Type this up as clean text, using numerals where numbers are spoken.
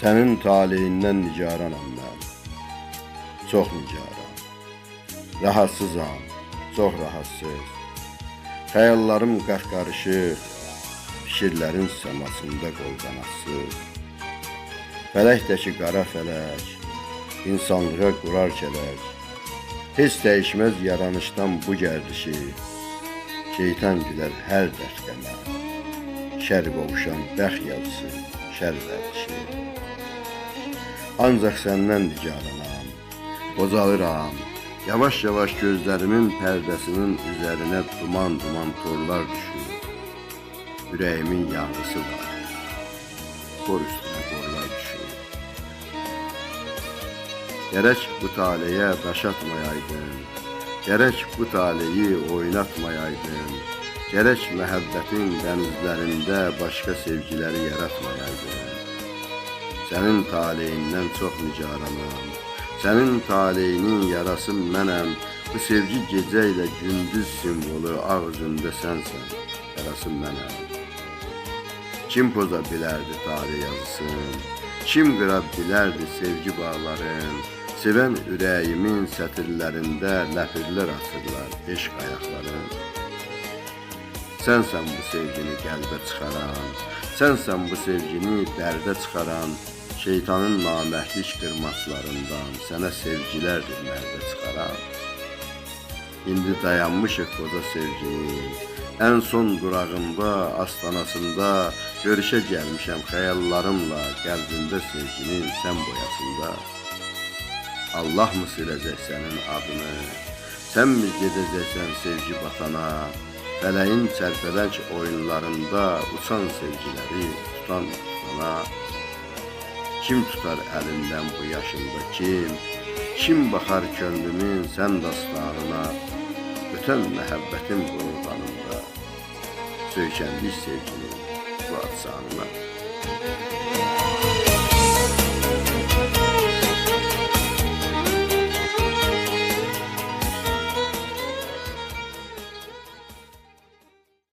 Sənin taleyindən nigaranam mən, çox nigaran. Rahatsızam, çox rahatsız. Xəyallarım qat-qarışıq, fikirlərin səmasında qol-qanadsız. Fələkdəki qara fələk, insanlığa qurar kələk. Heç dəyişməz yaranışdan bu gərdişi. Şeytan gülər hər dərd qəmə. Şər qovuşan bəxt yazısı, şər vərdişi. Ancaq səndən nigaranam, qocalıram. Yavaş-yavaş gözlərimin pərdəsinin üzərinə duman-duman torlar düşür. Ürəyimin yanğısı var. Qor üstünə qorlar düşür. Gərək bu taleyə daş atmayaydın. Gərək bu taleyi oynatmayaydın. Gərək məhəbbətin dənizlərində başqa sevgiləri yaratmayaydın. Sənin taleyindən çox nigaranam. Sənin taleyinin yarası mənəm. Bu sevgi gecə ilə gündüz simvolu ağ üzündə sənsən, yarası mənəm. Kim poza bilərdi tale yazısın? Kim qıra bilərdi sevgi bağların? Sevən ürəyimin sətirlərində ləpirlər atırlar eşq ayaqların. Sənsən bu sevgini qəlbə çıxaran, sənsən bu sevgini dərdə çıxaran, şeytanın namərdlik qırmaçlarından sənə sevgilərdir mərdə çıxaran. İndi dayanmışıq qoca sevginin ən son durağında, astanasında görüşə gəlmişəm xəyallarımla qəlbimdə sevginin sən boyasında. Allah mı siləcək sənin adını? Sən mi gedəcəksən sevgi batana? Fələyin çərpələk oyunlarında uçan sevgiləri tutan tutana. Kim tutar əlindən bu yaşında kim? Kim baxar könlümün sən dastanına? Ötən məhəbbətin burulğanında, söykəndik sevginin bu ad sanına.